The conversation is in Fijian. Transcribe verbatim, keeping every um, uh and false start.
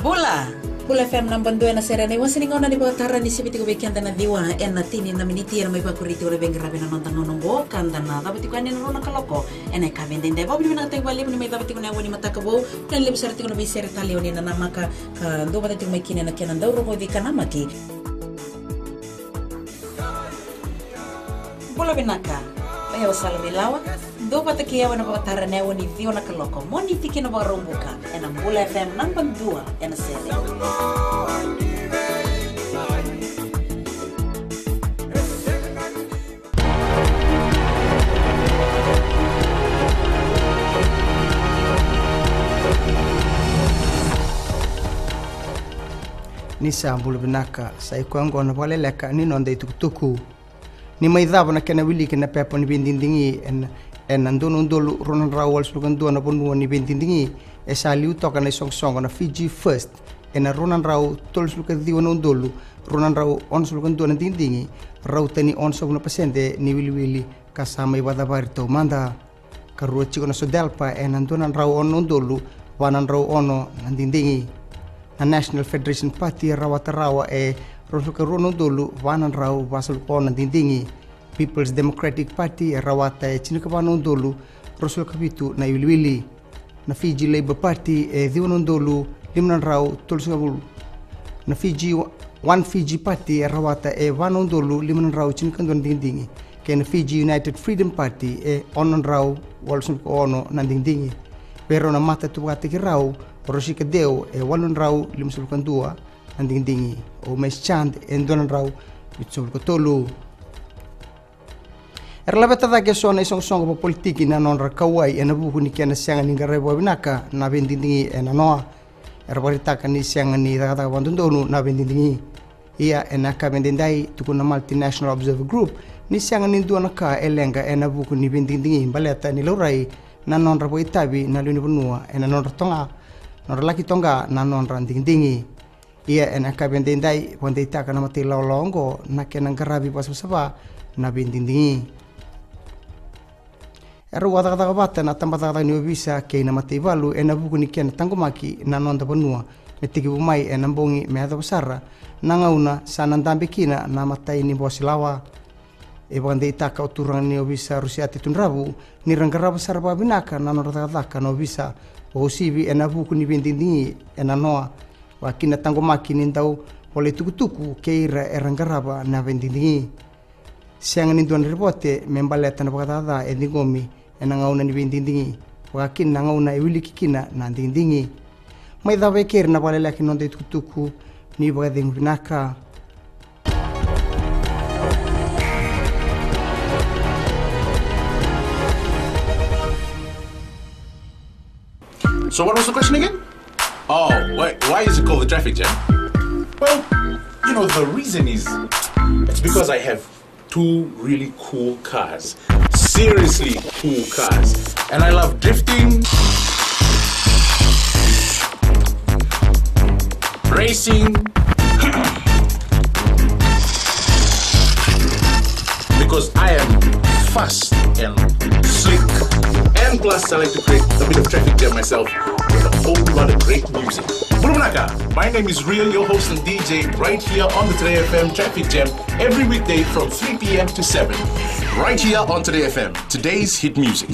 Bula! Bula F M naba dua ena sere, na iwase ni gauna ni vakatara ni sivi tiko vei keda na ciwa ena tini na miniti, ena mai vakuri tiko na veiqaravi ena noda gauna oqo, ka da na cava tiko yani ena rua na kaloko ena yakavi edaidai. Vakavinavinakataki vakalevu ni mai cava tiko na aua ni mataka vou, ka levu sara tiko na veisere talei o ni na namaka ka dua vata tiko mai kina ena kena dau rogoci ka namaki. Bula vinaka. O yau o Sala Veilawa. Dua vata kei au ena vakatara ena aua ni ciwa na kaloko, Moniti ki na Vakaraubuka, ena Bula F M naba dua ena sere. Ni sa bula vinaka, sa i koya oqo na vakaleleka ni noda itukutuku. Ni mai cava na kena wiliki na pepa ni veidigidigi ena, ena dua na udolu rua na drau walusagavulu ka dua na vanua ni veidigidigi, e sa liu toka na isoqosoqo na Fiji First ena rua na drau tolusagavulu ka ciwa na udolu rua na drau onosagavulu ka dua na digidigi, rauta ni onosagavulu na pasede ni wiliwili ka sa mai vakacavari taumada. Ka rua tiko na SODELPA ena dua na drau ono na udolu va na drau ono na digidigi. Na National Federation Party e rawata rawa e ruasagavulu ka rua na udolu va na drau vasagavulu ka ono na digidigi. People's Democratic Party e rawata e tinikava na udolu ruasagavulu ka vitu na iwiliwili. Na Fiji Labour Party e ciwa na udolu lima na drau tolusagavulu. Na Fiji One Fiji Party e rawata e va na udolu lima na drau tinikadua na digidigi, kei na Fiji United Freedom Party e ono na drau walusagavulu ka ono na digidigi. Vei rau na mata tu vakataki rau, o Rosika Deo e walu na drau limasagavulu ka dua na digidigi, o Umesh Chand e dua na drau vitusagavulu ka tolu. Era laveta cake eso na isoqosoqo vakapolitiki na nodra kauwai ena vuku ni kena sega ni qaravi vakavinaka na veidigidigi ena noa. Era vakaraitaka ni sega ni cakacaka vakadodonu na veidigidigi. Ia ena yakavi edaidai, tukuna na Multinational Observer Group ni sega ni dua na ka e leqa ena vuku ni veidigidigi baleta ni laurai na nodra vakaitavi na lewenivanua ena nodra toqa, nodra laki toqa na nodra digidigi. Ia ena yakavi edaidai, vakadeitaka na matailawalawa oqo na kena qaravi vakasavasava na veidigidigi. Erau a cakacaka vata na tabacakacaka ni ovisa kei na mataivalu ena vuku ni kena taqomaki na noda vanua me tekivu mai ena bogi me yacova sara na gauna sa na dabe kina na imatai ni bose lawa. E vakadeitaka o turaga ni ovisa Rusiate Tudravu ni ra qarava sara vakavinaka na nodra cakacaka na ovisa vakauasivi ena vuku ni veidigidigi ena noa, vakakina na taqomaki ni dau volaitukutuku kei ira era qarava na veidigidigi. Sega ni dua na ripote me baleta na vakacaca e ciqomi ena gauna ni veidigidigi, vakakina na gauna e wiliki kina na digidigi. Mai cava e keri na vakaleleka ni noda itukutuku, ni vakacegu vinaka. So what was the question again? Oh, why, why is it called the traffic jam? Well, you know, the reason is it's because I have two really cool cars. Seriously cool cars. And I love drifting, racing, because I am fast and slick. And plus, I like to create a bit of traffic jam myself with a whole lot of great music. Bula vinaka, my name is Real, your host and D J, right here on the Today F M Traffic Jam, every weekday from three p.m. to seven. Right here on Today F M, today's hit music.